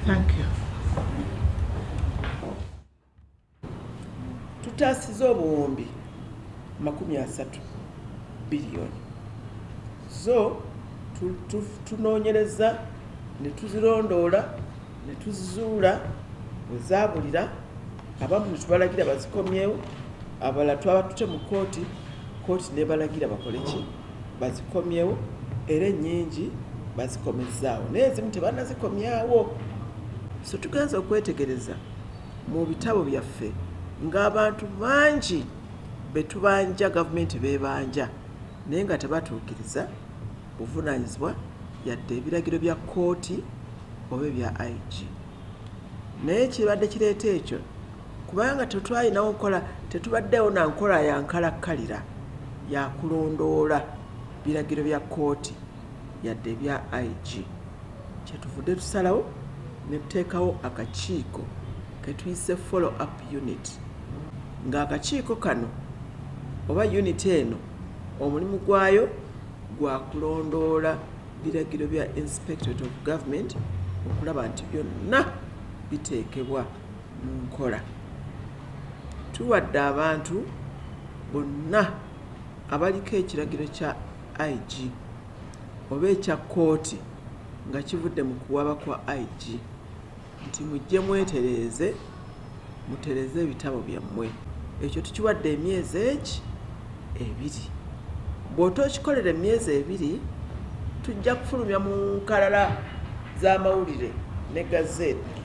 Thank you. Tutaasiza obuwumbi 30 biliyoni zo tunoonyereza ne tuzirondoola ne tuzizuula we zaabulira, abamu ne tubalagira bazikomyewo, abalala twabatute mu kkooti, kkooti n'ebalagira bakole ki, bazikomyewo, era ennyingi bazikomezzaawo naye ezimu tebannazikomyawo. So tugenze okwetegereza mu bitabo byaffe ng'abantu bangi be tubanja gavumenti beebanja naye nga tebatuukiriza buvunaanyizibwa yadde ebiragiro bya kkooti oba ebya IG. Naye ekibadde kireeta ekyo kubanga tetwalinawo nkola, tetubaddeewo na nkola ya nkalakkalira ya kulondoola biragiro bya kkooti yadde ebya IG. Kyetuvudde tusalawo ne tuteekawo akakiiko ke tuyise Follow Up Unit ng'akakiiko kano oba unit eno omulimu gwayo gwa kulondoola biragiro bya Inspectorate of Government okulaba nti byonna biteekebwa mu nkola. Tuwadde abantu bonna abaliko ekiragiro kya IG oba ekya kkooti nga kivudde mu kuwaba kwa IG nti mujje mwetereeze, mutereeze ebitabo byammwe. Ekyo tukiwadde emyezi egi ebiri. Bw'otookikolera emyezi ebiri, tujja kufulumya mu nkalala z'amawulire ne gazette.